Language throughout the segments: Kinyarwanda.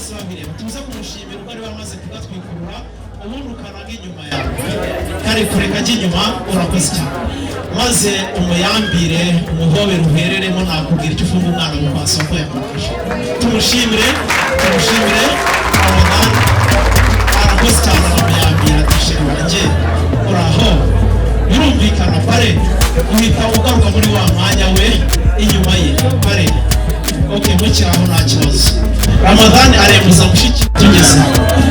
Bose babireba, tuze kumushimira uko ari bamaze kugatwikurura. Ubundi ukanaga inyuma yawe, kare kure kajya inyuma. Urakoze cyane. Maze umuyambire, umuhobere, uhereremo. Nakubwira icyo ufunga umwana mu maso ko yakomeje. Tumushimire, tumushimire. Ramadan arakoze cyane, aramuyambira ati: "Chéri wanjye, uraho." Birumvikana, pare uhita ugaruka muri wa mwanya we inyuma ye. Pare, ok, mukiri aho, nta kibazo. Ramadan arembuza mushiki. Tugeze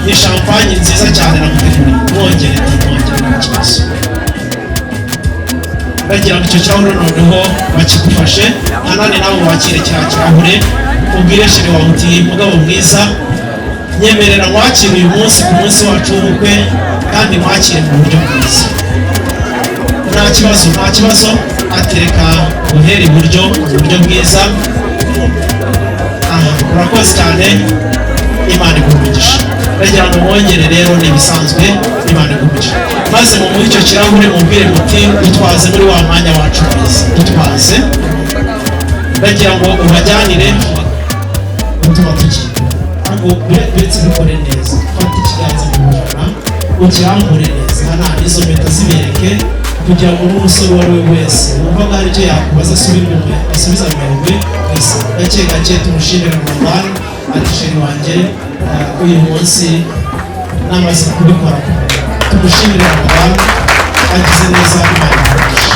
ni champagne nziza cyane namuteguriye. Mwongere, mwongere, nta kibazo. Ndagira ngo icyo kirahure noneho bakigufashe. Hanani, nawe wakire kiriya kirahure, ubwire chéri wawe uti: "Mugabo mwiza, nyemerera mwakire uyu munsi ku munsi wacu w'ubukwe, kandi mwakire mu buryo bwiza." Nta kibazo, nta kibazo. Atereka guhera iburyo mu buryo bwiza. Aha, urakoze cyane, Imana iguhe umugisha. Ndagira ngo mwongere rero, ni ibisanzwe. Imana iguhe umugisha. Maze mumuhe icyo kirahure, mubwire muti: "Dutwaze muri wa mwanya wacu mwiza, dutwaze." Ndagira ngo ubajyanire gutuma tugiye ngo uretse bikore neza. Fata ikiganza mu bujana, ukirambure neza. Hano izo mpeta zibereke, kugira ngo n'umusore uwo ari we wese wumva ko hari icyo yakubaza asubire inyuma, asubize amerwe wese. Gake gake, tumushimire. Ramadan ati: "Chéri wanjye, uyu munsi namaze kubikora." Tumushimire. Ramadan agize neza, Imana imugisha.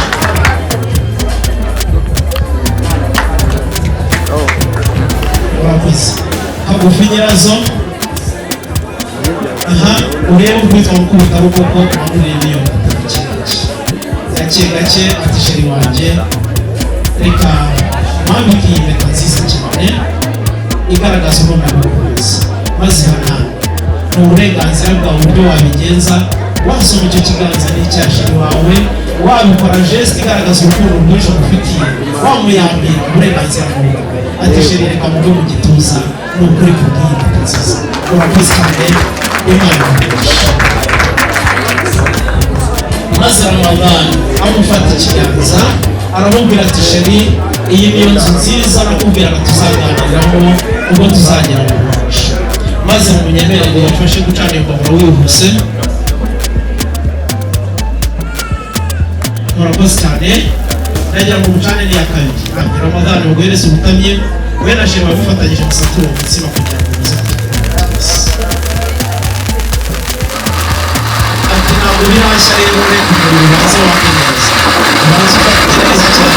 Urakoze. Kagufi nyirazo. Aha urebe ukwitwa gukubita rukoko, urebe iyo gake gake gake. Ati: "Chéri wanjye, reka mpambike iyi mpeta nziza cyane igaragaza urukundo rw'ukwezi." Maze hana ni uburenganzira bwawe uburyo wabigenza. Wasoma icyo kiganza n'icya chéri wawe, wabikora geste igaragaza urukundo rwinshi umufitiye, wamuyambira, uburenganzira bwawe. Ati: "Chéri, reka mugwe mu gituza, ni ukuri kubw'iyi mpeta nziza. Urakoze cyane, Imana iguhe." Maze Ramadan amufata ikiganza, aramubwira ati: "Chéri, iyi niyo nzu nziza nakubwiraga tuzaganiramo ubwo tuzagera mu wacu." Maze munyemerere bafashe gucana imbabura wihuse. Murakoze cyane. Ndagira ngo mucane n'iya kabiri. Ramadan muguhereze ubutamye, we na chéri babifatanyije, musature uwo mutsima kugira ngo muze kugira. Ati: "Ntabwo birashya rero, reka umuriro ubanze wake neza, ubanze ufate neza cyane."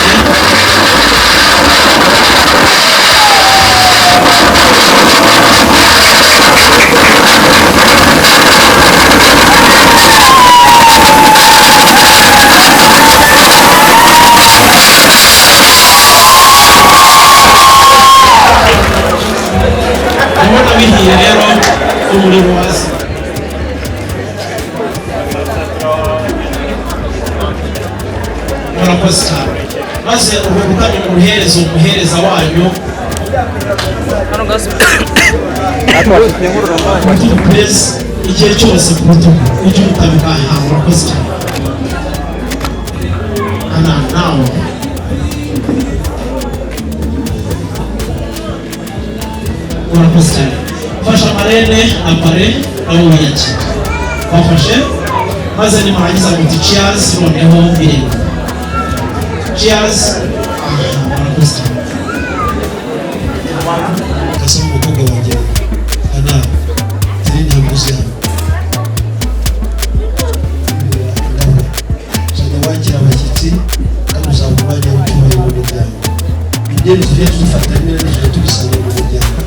Ndabona bihiye rero, umuriro waza. Murakoze cyane. Maze ubwo butamyi muruhereza umuhereza wanyu ku rutugu. Purezi igihe cyose ku rutugu ujye umutamika. Aha, murakoze cyane. Ana nawe murakoze cyane. Fasha marraine na parrain nabo wiyakira, bafashe. Maze nimurangiza muti: "Cheers." Noneho bireba, cheers. Aha, murakoze cyane. Gasaba umukobwa wanjye ana tiri intambwe uzi hano ndabona uzajya wakira abashyitsi, kandi uzaba umwanya w'icyubahiro mu muryango. Ibyemezo tujya tuzifata rimwe na rimwe tujya tubisanga mu muryango,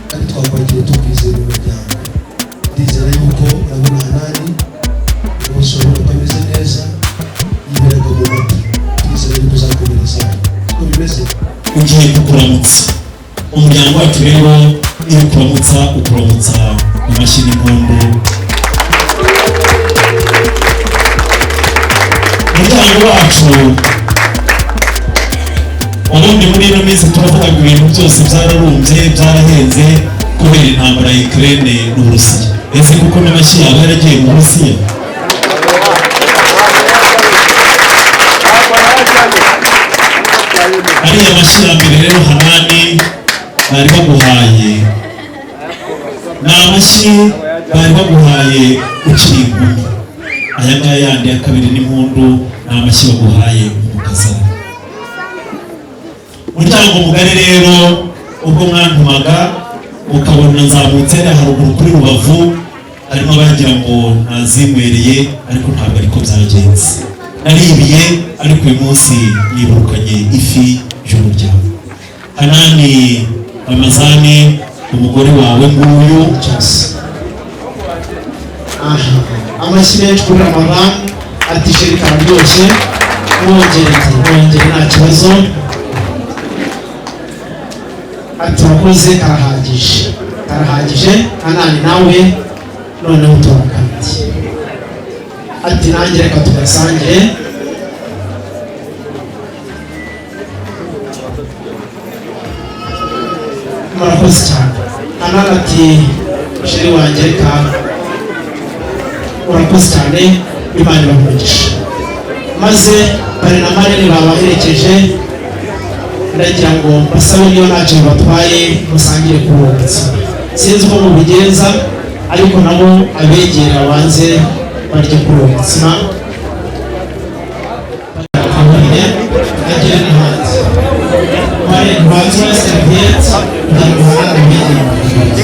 kandi twakwakira tukwizera mu muryango. Ndizera yuko urabona Hanani rwose, urabona ko ameze neza, yiberaga mu mata. Twizera yuko uzakomerezaho uko bimeze. Ugiye kukuramutsa umuryango wacu rero, iyo ukuramutsa, ukuramutsa amashyi n'impundu. Umuryango wacu, ubundi muri ino minsi turavuga ngo ibintu byose byararumbye, byarahenze kubera intambara ya Ukraine n'Uburusiya. Ese kuko n'amashyi yaba yaragiye mu Burusiya? Ariya mashyi ya mbere rero, Hanani, bari baguhaye. Amashyi bari baguhaye ukiri inkumi, aya ngaya yandi ya kabiri n'impundu ni amashyi baguhaye umukazana. Muryango mugari rero, ubwo mwantumaga ukabona nzamutse hariya haruguru kuri Rubavu, harimo abagira ngo ntazinywereye, ariko ntabwo ariko byagenze. Naribiye, ariko uyu munsi niburukanye ifi y'umuryango. Hanani Ramazani, umugore wawe nguyu. Aha, amashyi menshi kuri Ramadan. Ati chéri, kararyoshye, mwongere. Ati mwongere, nta kibazo. Ati wakoze, karahagije, karahagije. Hanani, nawe noneho tora kandi. Ati nanjye reka tugasangire. Murakoze cyane. Hanani ati chéri wanjye, reka, urakoze cyane, Imana ibamugisha. Maze parrain na marraine babaherekeje, ndagira ngo basabe, niyo ntacyo bibatwaye, musangire kuri uwo mutsima. Sinzi uko mubigenza, ariko nabo abegera banze barye kuri uwo mutsima. Agere no hanze, marraine, banze serviette kugira ngo hanane abegere babigenze.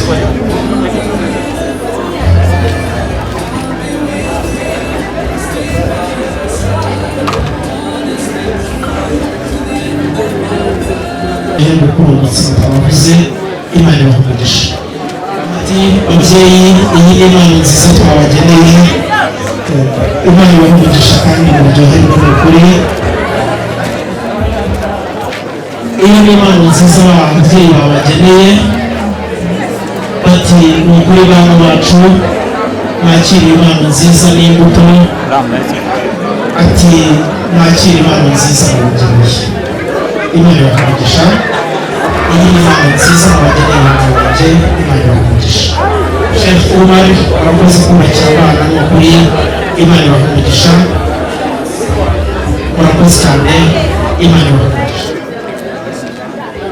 Ihembe kuri uwo mutsima twabavuze. Imana ibaha umugisha. Ati babyeyi, iyi ni impano nziza twabageneye. Imana ibaha umugisha kandi muryoherwe. Ni ukuri, iyi ni impano nziza ababyeyi babageneye. Bati ni ukuri bana bacu, mwakire impano nziza n'imbuto. Ati mwakire impano nziza mubageneye. Imana ibaha umugisha. Iyi ni impano nziza mubageneye bana banjye. Imana ibaha umugisha. Sheikh Umar, arakoze kubakira abana. Ni ukuri, Imana ibaha umugisha. Murakoze cyane, Imana ibaha umugisha.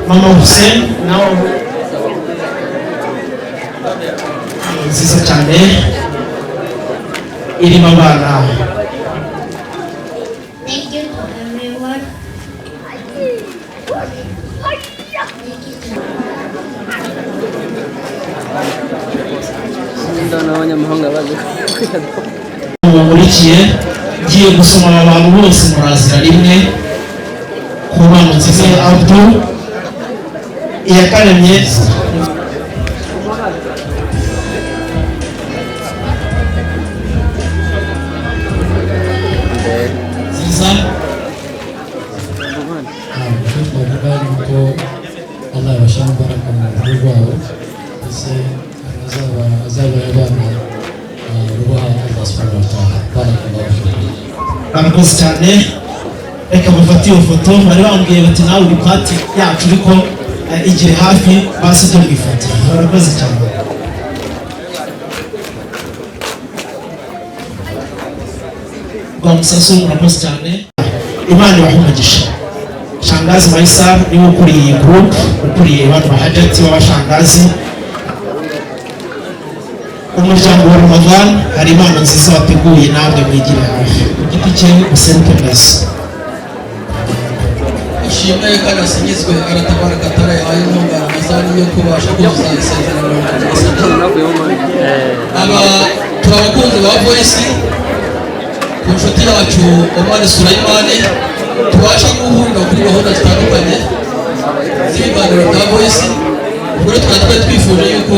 Mama Hussein nawe, impano nziza cyane irimo abana. Thank you to everyone. Thank you to Ndabona abanyamahanga baje kwiga. Mumurikiye, ngiye gusoma aba bantu bose, murazira rimwe ku mpano nziza ya Abdul Iyakaremye. Nziza. Icyo twavuga ni uko Allah yabashyira imbaraga mu rugo rwabo, ndetse azaba abana bubaha Allah subhanahu wa ta'ala. Barakallahu fikum. Barakoze cyane. Reka bafate iyo foto. Bari bambwiye bati nawe uri part yacu, ariko igire hafi basi ujye mu ifoto. Barakoze cyane. Rwamusasu, murakoze cyane, Imana ibahe umugisha. Shangazi Maisa niwe ukuriye iyi group, ukuriye bano bahajati b'abashangazi. Umuryango wa Ramadan, hari impano nziza wateguye, namwe mwigire hafi ku giti cye, museruke mwese. Ishimwe kandi asingizwe aratabara katara yahaye inkunga Ramazani yo kubasha kuzuza isezerano yasabye. Aba turi abakunzi ba Voice, ku nshuti yacu Omar Sulaimani, tubasha guhurira kuri gahunda zitandukanye z'ibiganiro bya Voice. Ubwo rero twari twifuje yuko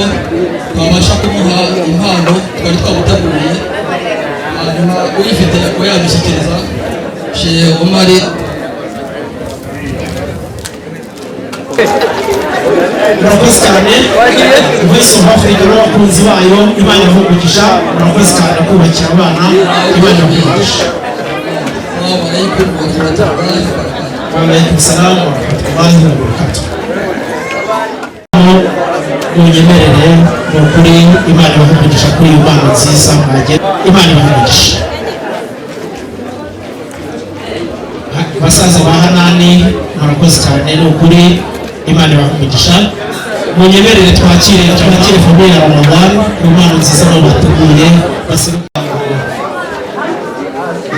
twabasha kumuha impano twari twamuteguriye, hanyuma uyifite akaba yadushyikiriza Sheikh Omar. Murakoze cyane, Voice of Africa n'abakunzi bayo, Imana ibahe umugisha. Murakoze cyane kubakira abana, Imana ibahe umugisha. Assalamu alaikum wa rahmatullahi wa barakatuh. Wa alaikum salam wa rahmatullahi wa barakatuh. Munyemerere, ni ukuri Imana ibahe umugisha kuri iyi mpano nziza mwagira. Imana ibahe umugisha. Basaza ba Hanani, murakoze cyane, ni ukuri Imana ibahe umugisha. Munyemerere twakire famille ya Ramadan ku mpano nziza nabo bateguye.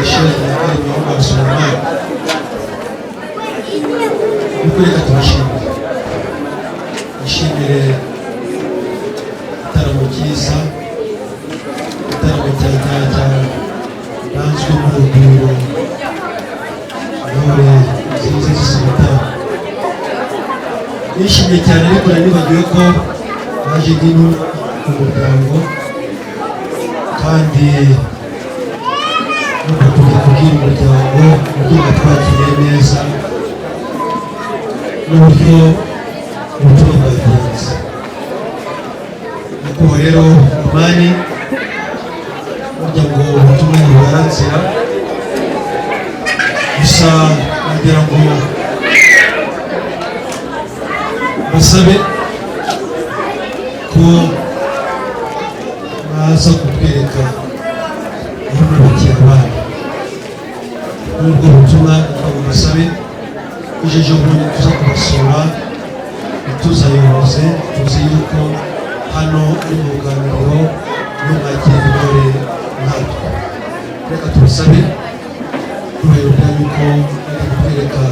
Sheikh Ali Omar Suleiman, nuko reka tubashimire, nishimire igitaramo cyiza, igitaramo cya cyaranzwe n'urugwiro, intore nziza zisubita. Nishimye cyane, ariko nari nibagiwe ko naje nk'intumwa ku muryango, kandi nuko tujya kubwira umuryango uburyo batwakiriye neza n'uburyo ubutumwa bwagenze. Nyakubahwa rero Amani, burya ngo ubutumwa ntibubara nzira, gusa nagira ngo basabe ko baza kutwereka aho mwubakiye abana. Nubwo butumwa ngo basabe ejo bundi tuza kubasura, ntituzayoboze, tuzi yuko hano ari mu ruganiriro n'umwakira intore nkatwe. Reka tubasabe kubera yuko bajya kutwereka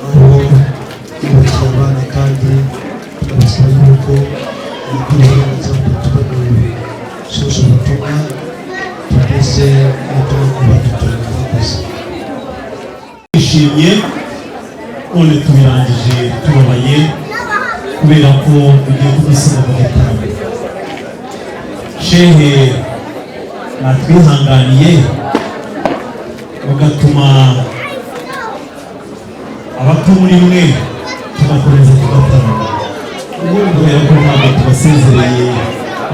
aho mwubakiye abana, kandi tunabasaba yuko mukuru uburenganzira bwo gusoza ubutumwa, tugeze ubutumwa ku badutuye. Murakoze. Twishimye none tubirangije tubabaye, kubera ko tugiye kubisiga mu gitaramo. Shehe natwihanganiye mugatuma abato muri mwe tugakomeza tugatarama, kubera ko ntabwo tubasezereye,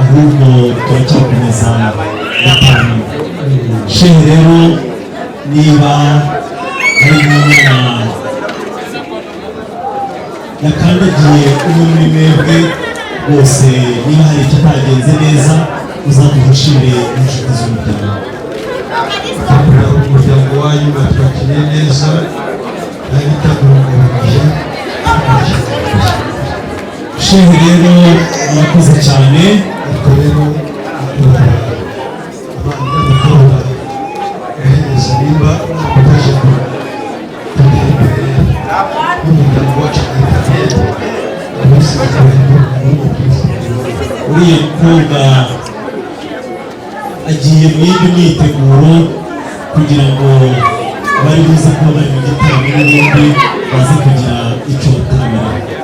ahubwo turacyakomeza gutarama. Shehe rero, niba hari n'umwana yakandagiye umwe muri mwebwe bose, niba hari ikitagenze neza, uzaduhishire inshuti z'umuryango. Umuryango wanyu batwakiriye neza, nta bitaguhungabanyije. Shehe rero murakoze cyane. Ariko rero nyakubahwa, abana b'abakobwa ohereza, nimba mutaje kugera imbere y'umuryango wacu na abasigaye bari. Uriya mukobwa agiye mu yindi myiteguro kugira ngo abari buze kuba bari mu gitaramo n'ubundi baze kugira icyo bataramira.